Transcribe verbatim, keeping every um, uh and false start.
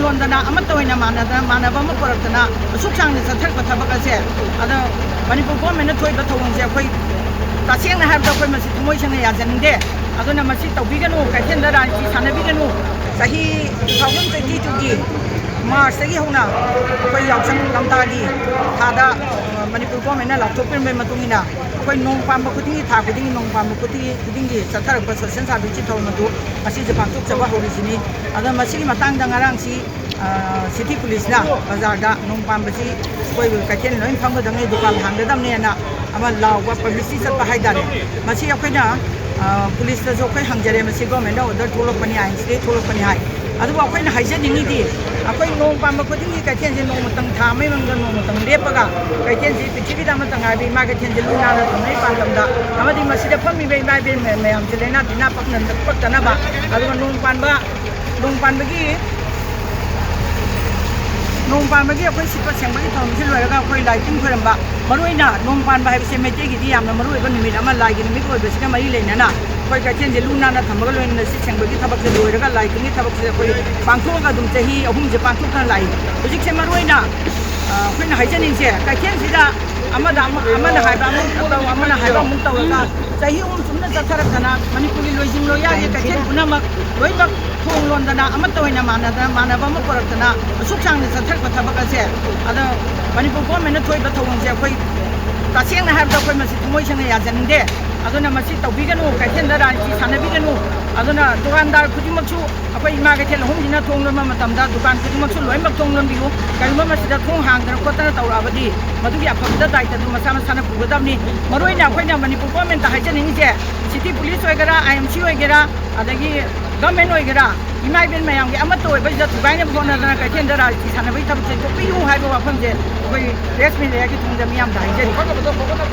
ꯇꯧꯗꯅ ꯑꯃꯠꯇ ꯑꯣꯏꯅ ꯃꯥꯟꯅꯗꯅ, ꯃꯥꯟꯅꯕ ꯑꯃ ꯄꯨꯔꯛꯇꯅ ꯑꯁꯨꯛ ꯁꯥꯡꯅ ꯆꯠꯊꯔꯛꯄ ꯊꯕꯛ ꯑꯁꯦ, ꯑꯗꯣ ꯃꯅꯤꯄꯨꯔ ꯒꯣꯔꯃꯦꯟꯅ ꯊꯣꯛꯏꯕ ꯊꯧꯑꯣꯡꯁꯦ ꯑꯩꯈꯣꯏ ꯇꯁꯦꯡꯅ ꯍꯥꯏꯔꯕꯗ ꯑꯩꯈꯣꯏ ꯃꯁꯤ ꯊꯃꯣꯏ ꯁꯦꯡꯅ ꯌꯥꯖꯅꯤꯡꯗꯦ꯫ ꯑꯗꯨꯅ ꯃꯁꯤ ꯇꯧꯕꯤꯒꯅꯨ, ꯀꯩꯊꯦꯜꯗ ꯔꯥꯖꯅꯤꯇꯤ ꯁꯥꯟꯅꯕꯤꯒꯅꯨ꯫ ꯆꯍꯤ two thousand twenty two ꯒꯤ ꯃꯥꯔꯆꯇꯒꯤ ꯍꯧꯅ ꯑꯩꯈꯣꯏ ꯌꯥꯎꯁꯪ ꯂꯝꯇꯥꯒꯤ ꯊꯥꯗ, ꯑ, ꯃꯅꯤꯄꯨꯔ ꯒꯣꯔꯃꯦꯟꯅ ꯂꯥꯎꯊꯣꯛꯄꯤꯔꯝꯕꯒꯤ ꯃꯇꯨꯡ ꯏꯟꯅ ꯑꯩꯈꯣꯏ ꯅꯣꯡ ꯄꯥꯟꯕ ꯈꯨꯗꯤꯡꯒꯤ, ꯊꯥ ꯈꯨꯗꯤꯡꯒꯤ, ꯅꯣꯡ ꯄꯥꯟꯕ ꯈꯨꯗꯤꯡꯒꯤ, ꯈꯨꯗꯤꯡꯒꯤ ꯆꯠꯊꯔꯛꯄ ꯁꯣꯁꯦꯜ ꯁꯥꯔꯚꯤꯁꯀꯤ ꯊꯧꯔꯝ ꯑꯗꯨ ꯉꯁꯤꯁꯦ ꯄꯥꯡꯊꯣꯛꯆꯕ ꯍꯧꯔꯤꯁꯤꯅꯤ꯫ ꯑꯗꯣ ꯃꯁꯤꯒꯤ ꯃꯇꯥꯡꯗ ꯉꯔꯥꯡꯁꯤ, ꯑ, ꯁꯤꯇꯤ ꯄꯨꯂꯤꯁꯅ ꯕꯖꯥꯔꯗ ꯅꯣꯡ ꯄꯥꯟꯕꯁꯤ ꯑꯩꯈꯣꯏ ꯀꯩꯊꯦꯜ ꯂꯣꯏ ꯐꯝꯒꯗꯕꯅꯤ, ꯗꯨꯀꯥꯟ ꯍꯥꯡꯒꯗꯕꯅꯦꯅ ꯑꯃ ꯂꯥꯎꯕ ꯄꯕ꯭ꯂꯤꯁꯤꯇꯤ ꯆꯠꯄ ꯍꯥꯏꯇꯥꯔꯦ꯫ ꯃꯁꯤ ꯑꯩꯈꯣꯏꯅ, ꯑ, ꯄꯨꯂꯤꯁꯇꯁꯨ ꯑꯩꯈꯣꯏ ꯍꯪꯖꯔꯦ, ꯃꯁꯤ ꯒꯣꯔꯃꯦꯟꯅ ꯑꯣꯔꯗꯔ ꯊꯣꯛꯂꯛꯄꯅꯤ, ꯑꯥꯏꯟꯁꯤꯗꯒꯤ ꯊꯣꯛꯂꯛꯄꯅꯤ ꯍꯥꯏ꯫ ꯑꯗꯨꯕꯨ ꯑꯩꯈꯣꯏꯅ ꯍꯥꯏꯖꯅꯤꯡꯉꯤꯗꯤ, ꯑꯩꯈꯣꯏ ꯅꯣꯡ ꯄꯥꯟꯕ ꯈꯨꯗꯤꯡꯒꯤ ꯀꯩꯊꯦꯜꯁꯦ ꯅꯣꯡꯃꯇꯪ, ꯊꯥ ꯑꯃꯒꯤ ꯃꯅꯨꯡꯗ ꯅꯣꯡꯃꯇꯪ ꯂꯦꯞꯄꯒ ꯀꯩꯊꯦꯜꯁꯤ ꯄ꯭ꯔꯤꯊꯤꯕꯤꯗ ꯑꯃꯠꯇ ꯉꯥꯏꯕ ꯏꯃꯥ ꯀꯩꯊꯦꯜꯁꯦ ꯂꯨ ꯅꯥꯟꯅ ꯊꯝꯅꯩ ꯄꯥꯟꯗꯝꯗ, ꯑꯃꯗꯤ ꯃꯁꯤꯗ ꯐꯝꯃꯤꯕ ꯏꯃꯥ ꯏꯕꯦꯟ ꯃꯌꯥꯝꯁꯦ ꯂꯥꯏꯅꯥ ꯇꯤꯟꯅꯥ ꯄꯛꯅ-, ꯄꯛꯇꯅꯕ, ꯑꯗꯨꯒ ꯅꯣꯡ ꯄꯥꯟꯕ, ꯅꯣꯡ ꯄꯥꯟꯕꯒꯤ, ꯅꯣꯡ ꯄꯥꯟꯕꯒꯤ ꯑꯩꯈꯣꯏ ꯁꯤꯠꯄ ꯁꯦꯡꯕꯒꯤ ꯊꯧꯔꯝꯁꯤ ꯂꯣꯏꯔꯒ ꯑꯩꯈꯣꯏ ꯂꯥꯏ ꯇꯤꯟ ꯈꯣꯏꯔꯝꯕ, ꯃꯔꯨꯑꯣꯏꯅ ꯅꯣꯡ ꯄꯥꯟꯕ ꯍꯥꯏꯕꯁꯦ ꯃꯩꯇꯩꯒꯤꯗꯤ ꯌꯥꯝꯅ ꯃꯔꯨꯑꯣꯏꯕ ꯅꯨꯃꯤꯠ ꯑꯃ, ꯂꯥꯏꯒꯤ ꯅꯨꯃꯤꯠ ꯑꯣꯏꯕꯁꯤꯒ ꯃꯔꯤ ꯂꯩꯅꯅ ꯑꯩꯈꯣꯏ ꯀꯩꯊꯦꯜꯁꯦ ꯂꯨ ꯅꯥꯟꯅ ꯊꯝꯕꯒ ꯂꯣꯏꯅꯅ ꯁꯤꯠ ꯁꯦꯡꯕꯒꯤ ꯊꯕꯛꯁꯦ ꯂꯣꯏꯔꯒ ꯂꯥꯏ ꯇꯤꯟꯒꯤ ꯊꯕꯛꯁꯦ ꯑꯩꯈꯣꯏ ꯄꯥꯡꯊꯣꯛꯑꯒ ꯑꯗꯨꯝ ꯆꯍꯤ ꯑꯍꯨꯝꯁꯦ ꯄꯥꯡꯊꯣꯛꯇꯅ ꯂꯥꯛꯏ꯫ ꯍꯧꯖꯤꯛꯁꯦ ꯃꯔꯨꯑꯣꯏꯅ, ꯑ, ꯑꯩꯈꯣꯏꯅ ꯍꯥꯏꯖꯅꯤꯡꯁꯦ, ꯀꯩꯊꯦꯜꯁꯤꯗ ꯑꯃꯗ ꯑꯃ, ꯑꯃꯅ ꯍꯥꯏꯕ ꯑꯃꯨꯛ ꯇꯧ, ꯑꯃꯅ ꯍꯥꯏꯕ ꯑꯃꯨꯛ ꯇꯧꯔꯒ ꯆꯍꯤ ꯑꯍꯨꯝ ꯆꯨꯞꯅ ꯆꯠꯊꯔꯛꯇꯅ ꯃꯅꯤꯄꯨꯔꯒꯤ ꯂꯣꯏꯖꯤꯡ ꯂꯣꯌꯥꯒꯤ ꯀꯩꯊꯦꯜ ꯄꯨꯝꯅꯃꯛ ꯂꯣꯏꯅꯃꯛ ꯊꯣꯡ ꯂꯣꯟꯗꯅ ꯑꯃꯠꯇ ꯑꯣꯏꯅ ꯃꯥꯟꯅꯗꯅ, ꯃꯥꯟꯅꯕ ꯑꯃ ꯄꯨꯔꯛꯇꯅ ꯑꯁꯨꯛ ꯁꯥꯡꯅ ꯆꯠꯊꯔꯛꯄ ꯊꯕꯛ ꯑꯁꯦ, ꯑꯗꯣ ꯃꯅꯤꯄꯨꯔ ꯒꯣꯔꯃꯦꯟꯅ ꯊꯣꯛꯏꯕ ꯊꯧꯑꯣꯡꯁꯦ ꯑꯩꯈꯣꯏ ꯇꯁꯦꯡꯅ ꯍꯥꯏꯔꯕꯗ ꯑꯩꯈꯣꯏ ꯃꯁꯤ ꯊꯃꯣꯏ ꯁꯦꯡꯅ ꯌꯥꯖꯅꯤꯡꯗꯦ꯫ ꯑꯗꯨꯅ ꯃꯁꯤ ꯇꯧꯕꯤꯒꯅꯨ, ꯀꯩꯊꯦꯜꯗ ꯔꯥꯖꯅꯤꯇꯤ ꯁꯥꯟꯅꯕꯤꯒꯅꯨ꯫ ꯑꯗꯨꯅ ꯗꯨꯀꯥꯟꯗꯥꯔ ꯈꯨꯗꯤꯡꯃꯛꯁꯨ ꯑꯩꯈꯣꯏ ꯏꯃꯥ ꯀꯩꯊꯦꯜ ꯑꯍꯨꯝꯁꯤꯅ ꯊꯣꯡ ꯂꯣꯟꯕ ꯃꯇꯝꯗ ꯗꯨꯀꯥꯟ ꯈꯨꯗꯤꯡꯃꯛꯁꯨ ꯂꯣꯏꯅꯃꯛ ꯊꯣꯡ ꯂꯣꯟꯕꯤꯌꯨ꯫ ꯀꯔꯤꯒꯨꯝꯕ ꯃꯁꯤꯗ ꯊꯣꯡ ꯍꯥꯡꯗꯅ ꯈꯣꯠꯇꯅ ꯇꯧꯔꯛꯑꯕꯗꯤ ꯃꯗꯨꯒꯤ ꯑꯐꯕꯗ ꯗꯥꯏꯇꯗꯨ ꯃꯁꯥ ꯃꯁꯥꯅ ꯄꯨꯒꯗꯕꯅꯤ꯫ ꯃꯔꯨꯑꯣꯏꯅ ꯑꯩꯈꯣꯏꯅ ꯃꯅꯤꯄꯨꯔ ꯒꯣꯔꯃꯦꯟꯇ ꯍꯥꯏꯖꯅꯤꯡꯉꯤꯁꯦ, ꯁꯤꯇꯤ ꯄꯨꯂꯤꯁ ꯑꯣꯏꯒꯦꯔꯥ, ꯑꯥꯏ ꯑꯦꯝ ꯁꯤ ꯑꯣꯏꯒꯦꯔꯥ, ꯑꯗꯒꯤ ꯒꯃꯦꯟ ꯑꯣꯏꯒꯦꯔꯥ, ꯏꯃꯥ ꯏꯕꯦꯟ ꯃꯌꯥꯝꯒꯤ ꯑꯃꯠꯇ ꯑꯣꯏꯕꯁꯤꯗ ꯊꯨꯒꯥꯏꯅꯕ ꯍꯣꯠꯅꯗꯅ ꯀꯩꯊꯦꯜꯗ ꯔꯥꯖꯅꯤꯇꯤ ꯁꯥꯟꯅꯕꯒꯤ ꯊꯕꯛꯁꯦ ꯇꯣꯛꯄꯤꯌꯨ ꯍꯥꯏꯕ ꯋꯥꯐꯝꯁꯦ ꯑꯩꯈꯣꯏ ꯄ꯭ꯔꯦꯁ ꯃꯦꯗꯤꯌꯥꯒꯤ ꯊꯣꯡꯗ ꯃꯤꯌꯥꯝꯗ ꯍꯥꯏꯖꯔꯤ꯫